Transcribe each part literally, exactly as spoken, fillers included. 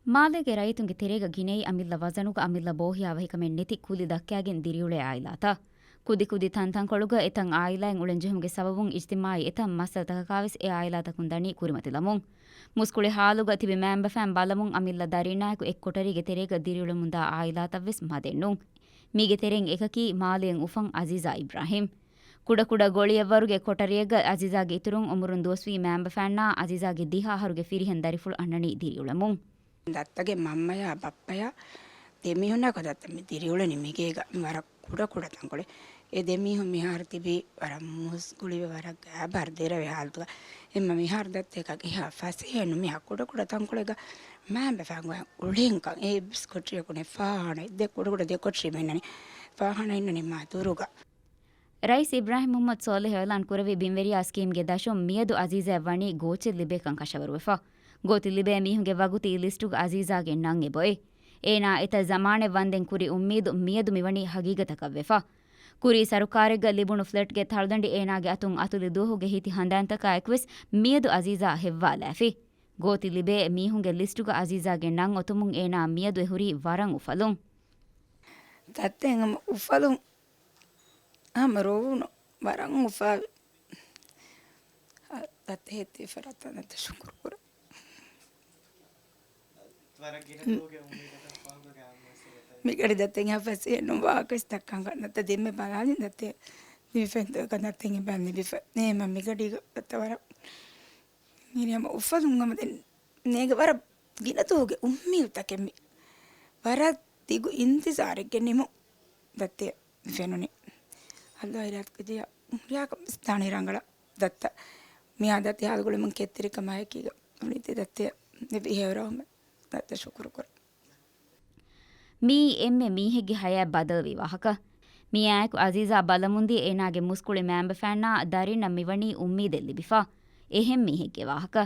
މާލޭގެ ރައްޔިތުންގެ ތެރޭގަ ގިނައީ އަމިއްލަ ވަޒަނުގަ އަމިއްލަ ބޯހިޔާވަހިކަމެއް ނެތި ކުލި ދައްކައިގެން ދިރިއުޅޭ އާއިލާތައް. ކުދިކުދި ތަންތަންކޮޅުގަ އެތައް އާއިލާއިން އުޅެންޖެހުމުގެ ސަބަބުން އިޖްތިމާޢީ އެތައް މައްސަލަތަކަކާވެސް އެ އާއިލާތަކުން ދަނީ ކުރިމަތިލަމުން. މުސްކުޅި ހާލުގަ ތިބި މައިންބަފައިން ބަލަމުން އަމިއްލަ ދަރީންނާއެކު އެއްކޮޓަރީގެ ތެރޭގަ ދިރިއުޅެމުންދާ އާއިލާތައްވެސް މަދެއްނޫން. މީގެ ތެރެއިން އެކަކީ މާލޭން އުފަން އަޒީޒާ އިބްރާހިމް. ކުޑަކުޑަ ގޮޅިއެއްވަރުގެ ކޮޓަރިއެއްގަ އަޒީޒާގެ އިތުރުން އުމުރުން ދުވަސްވީ މައިންބަފައިންނާ އަޒީޒާގެ ދިހަ އަހަރުގެ ފިރިހެން ދަރިފުޅު އަންނަނީ ދިރިއުޅެމުން. ދައްތަގެ މަންމަޔާ ބައްޕަޔާ ދެމީހުންނާކު ދައްތަ މި ދިރިއުޅެނީ މިގޭގަ މި ވަރަށް ކުޑަކުޑަ ތަންކޮޅެއް. އެ ދެމީހުން މިހާރު ތިބީ ވަރަށް މުސްކުޅިވެ ވަރަށް ގާބަހަރު ދެރަވެ ހާލަތުގަ. އެމަ މިހާރު ދައްތަ އެކަކަށް އެހާ ފަސޭހަ ނު މިހާ ކުޑަކުޑަ ތަންކޮޅެއްގަ މައިންބަފައިން ގޮވަން އުޅެންކަން އެ އިސް ކޮޓަރިއަކު ނެ ފާހާނަ ދެ ކުޑަކުޑަ ދެ ކޮޓަރި މެންނަނީ ފާހާނަ އިންނަނީ މާ ދުރުގަ. ރައީސް އިބްރާހިމް މުޙައްމަދު ޞާލިޙު އިޢުލާން ކުރެއްވި ބިންވެރިޔާ ސްކީމްގެ ދަށުން މިއަދު އަޒީޒާއަށް ވަނީ ގޯޗެއް ލިބޭކަން ކަށަވަރުވެފަ. ގޯތި ލިބޭ މީހުންގެ ވަގުތީ ލިސްޓުގަ އަޒީޒާގެ ނަން އެބައޮތް. އޭނާ އެތައް ޒަމާނެއް ވަންދެން ކުރި އުއްމީދު މިއަދު މިވަނީ ހަގީގަތަކަށްވެފަ. ކުރީ ސަރުކާރެއްގަ ލިބުނު ފްލެޓްގެ ތަޅުދަނޑި އޭނާގެ އަތުން އަތުލި ދުވަހުގެ ހިތި ހަނދާންތަކާއެކުވެސް މިއަދު އަޒީޒާ ހެއްވާލާފި. ގޯތި ލިބޭ މީހުންގެ ލިސްޓުގަ އަޒީޒާގެ ނަން އޮތުމުން އޭނާ މިއަދު އެހުރީ ވަރަށް އުފަލުން. ދައްތައިން ހަމަ އުފަލުން ހަމަ ރޮވުނު ވަރަށް އުފާވި. ދައްތަ ހެއްދީފަ ރައްތަ ދައްތަ ޝުކުރު ކުރަން. މިގަޑި ދައްތައިން ހަފަސި ނުވާކަސް ދައްކަން ދައްތަ ދެންމެ ބަލާލި ދައްތަ ނިވިފެންތޯ ކަން ދައްތައިން ބަން ނިވިފަ. ނޭމަ މިގަޑީގަ ދައްތަ ވަރަށް މިރިއަމަ އުފަލުން ހަމަ ދެން ނޭގެ ވަރަށް ގިނަ ދުވަހުގެ އުއްމީދުތަކެއް މި ވަރަށް ދިގު އިންތިޒާރެއްގެ ނިމު ދައްތަ ފެނުނީ. އަލްލާ އިރާދަކުރިޔާ ހުރިހާ ކަމެއް ދާނީ ރަނގަޅަށް ދައްތަ. މިއާ ދައްތަ ހާލުގުޅުމުން ކެތްތެރިކަމާއެކީގަ ނުނިތި ދައްތަ ނެވި ހެޔޮރަހުމެއް ދައްތަ ޝުކުރު ކުރަން. މިއީ އެންމެ މީހެއްގެ ހަޔާތް ބަދަލުވި ވާހަކަ. މިއާއެކު އަޒީޒާ ބަލަމުންދިޔަ އޭނާގެ މުސްކުޅި މައިންބަފައިންނާ ދަރިންނަށް މިވަނީ އުއްމީދެއް ލިބިފަ. އެހެން މީހެއްގެ ވާހަކަ.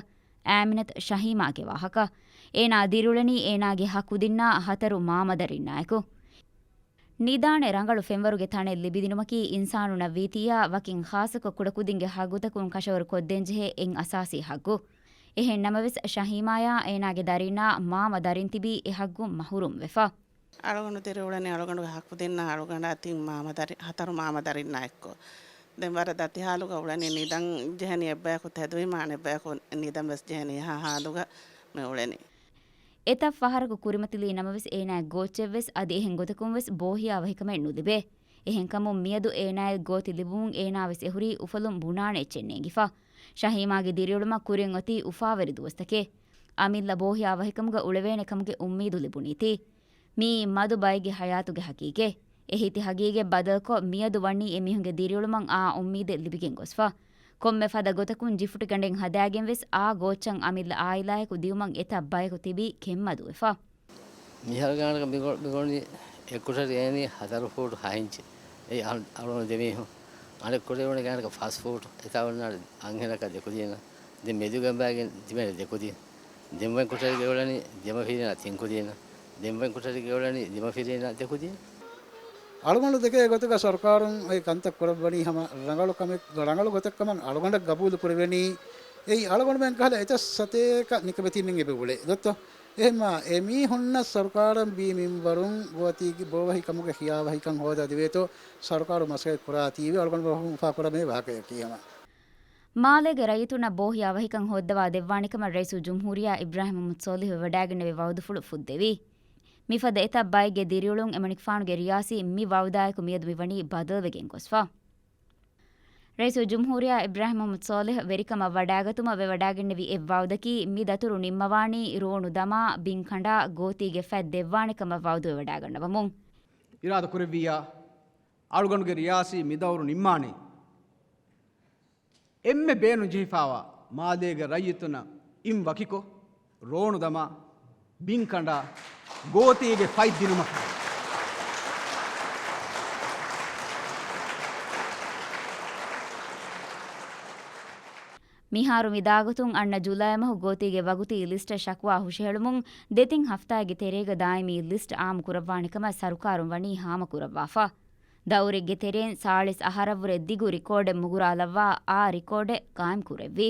އާމިނަތު ޝަހީމާގެ ވާހަކަ. އޭނާ ދިރިއުޅެނީ އޭނާގެ ހަ ކުދިންނާ ހަތަރު މާމަދަރިންނާއެކު. ނިދާނެ ރަނގަޅު ފެންވަރުގެ ތަނެއް ލިބިދިނުމަކީ އިންސާނުންނަށް ވީތީއާ ވަކިން ޚާއްޞަކޮށް ކުޑަކުދިންގެ ހައްގުތަކުން ކަށަވަރު ކޮށްދޭންޖެހޭ އެއް އަސާސީ ހައްގު. އެހެން ނަމަވެސް، ޝަހީމާޔާ އޭނާގެ ދަރީންނާ މާމަ ދަރިން ތިބީ އެ ހައްގުން މަހުރޫމް ވެފަ. އަޅުގަނޑު ދިރިއުޅެނީ އަޅުގަނޑުގެ ހަ ކުދިންނާ އަޅުގަނޑާ ތިން މާމަ ދަރި، ހަތަރު މާމަ ދަރިންނާ އެއްކޮށް. ދެން ވަރަށް ދަތި ހާލުގަ އުޅެނީ ނިދަން ޖެހެނީ އެއްބަޔަކު ތެދުވީމާ އަނެއްބަޔަކު ނިދަން ވެސް ޖެހެނީ އެހާ ހާލުގަ މި އުޅެނީ. އެތައް ފަހަރަކު ކުރިމަތިލީ ނަމަވެސް އޭނާ ގޯއްޗެއްވެސް އަދި އެހެން ގޮތަކުންވެސް ބޯހިޔާވަހިކަމެއް ނުލިބޭ. އެހެންކަމުން މިއަދު އޭނާއަށް ގޯތި ލިބުމުން އޭނާވެސް އެހުރީ އުފަލުން ބުނާނެ އެއްޗެއް ނޭނގިފަ. ޝަހީމާގެ ދިރިއުޅުމަށް ކުރިން އޮތީ އުފާވެރި ދުވަސްތަކެއް. އަމިއްލަ ބޯހިޔާވަހިކަމުގަ އުޅެވޭނެ ކަމުގެ އުއްމީދު ލިބުނީތީ. މިއީ މަދު ބައެއްގެ ހަޔާތުގެ ހަގީގަތް. އެ ހިތި ހަގީގަތް ބަދަލުކޮށް، މިއަދު ވަނީ އެމީހުންގެ ދިރިއުޅުމަށް އާ އުއްމީދެއް ލިބިގެން ގޮސްފަ. ކޮންމެ ފަދަ ގޮތަކުން ޖިފުޓިގަނޑެއް ހަދާގެން ވެސް އާ ގޯއްޗަށް އަމިއްލަ އާއިލާއެކު ދިއުމަށް އެތައް ބަޔަކު ތިބީ ކެތްމަދުވެފަ. މިހާރު ގާނަކަށް މިގޮ-، މިގޮނޑި އެއްކޮޓަރި އޭނީ ހަތަރު ފޫޓު ހަ އިންޗި. އެއީ އަޅު-، އަޅުގަނޑު ދެމީހުން. އަނެއް ކޮޓަރި އުޅެނީ ގާނަކަށް ފަސް ފޫޓު. އެތާ އޮންނާނެ އަންހެނަކަށް ދެކުދީނަށް. ދެން މެދުގަނބާގެން ތިބޭނެ ދެކުދިން. ދެން ވަން ކޮޓަރީގަ އުޅެނީ ދެމަފިރީނާ ތިން ކުދިންނަށް. ދެން ވަން ކޮޓަރީގަ އުޅެނީ ދެމަފިރީނާ ދެކުދިން. އަޅުގަނޑު ދެކޭ ގޮތުގަ ސަރުކާރުން އެ ކަންތައް ކުރައްވަނީ ހަމަ ރަނގަޅު ކަމެއް، ރަނގަޅު ގޮތެއް ކަމަށް އަޅުގަނޑަށް ގަބޫލު ކުރެވެނީ. އެއީ އަޅުގަނޑުމެން ކަހަލަ އެތައް ސަތޭކަ ނިކަމެތީން އެބަ އުޅޭ ދޮއްތޯ. އެހެންމާ އެމީހުންނަށް ސަރުކާރަށް ބީ މިންވަރުން ގޯތީގެ ބޯވަހި ކަމުގެ ހިޔާވަހިކަން ހޯދާ ދެވޭތޯ، ސަރުކާރު މަސައްކަތް ކުރާތީވެ އަޅުގަނޑު އުފާކުރާ މޭ ވާހަކަޔަކީ ހަމަ. މާލޭގެ ރައްޔިތުންނަށް ބޯހިޔާވަހިކަން ހޯއްދަވާ ދެއްވާނެ ކަމަށް ރައީސުލްޖުމްހޫރިއްޔާ އިބްރާހިމް މުޙައްމަދު ޞާލިޙު ވެވަޑައިގެންނެވި ވަޢުދުފުޅު ފުއްދެވި. މިފަދަ އެތައް ބައެއްގެ ދިރިއުޅުން އެމަނިކުފާނުގެ ރިޔާސީ މި ވަޢުދާއެކު މިއަދު މިވަނީ ބަދަލުވެގެން ގޮސްފަ. ރައީސުލްޖުމްހޫރިއްޔާ އިބްރާހިމް މުޙައްމަދު ޞާލިޙު ވެރިކަމަށް ވަޑައިގަތުމަށް ވެވަޑައިގެންނެވި އެއް ވަޢުދަކީ މި ދަތުރު ނިންމަވާނީ ރޯނު ދަމާ ބިން ކަނޑާ ގޯތީގެ ފަތް ދެއްވާނެ ކަމަށް ވަޢުދުވެވަޑައިގަންނަވަމުން. އިރާދަ ކުރެއްވިއްޔާ، އަޅުގަނޑުގެ ރިޔާސީ މި ދައުރު ނިންމާނީ އެންމެ ބޭނުން ޖެހިފައިވާ މާލޭގެ ރައްޔިތުންނަށް އިން ވަކިކޮށް، ރޯނު ދަމާ ބިން ކަނޑާ ގޯތީގެ ފަތް ދިނުމަށް. މިހާރު މި ދާގޮތުން އަންނަ ޖުލައި މަހު ގޯތީގެ ވަގުތީ ލިސްޓަށް ޝަކުވާ ހުށަހެޅުމުން ދެތިން ހަފްތާއެއްގެ ތެރޭގަ ދާއިމީ ލިސްޓް އާއްމު ކުރައްވާނެ ކަމަށް ސަރުކާރުން ވަނީ ހާމަ ކުރައްވާފަ. ދައުރެއްގެ ތެރެއިން ސާޅީސް އަހަރަށްވުރެ ދިގު ރިކޯޑެއް މުގުރާލައްވާ އާ ރިކޯޑެއް ގާއިމް ކުރެއްވި.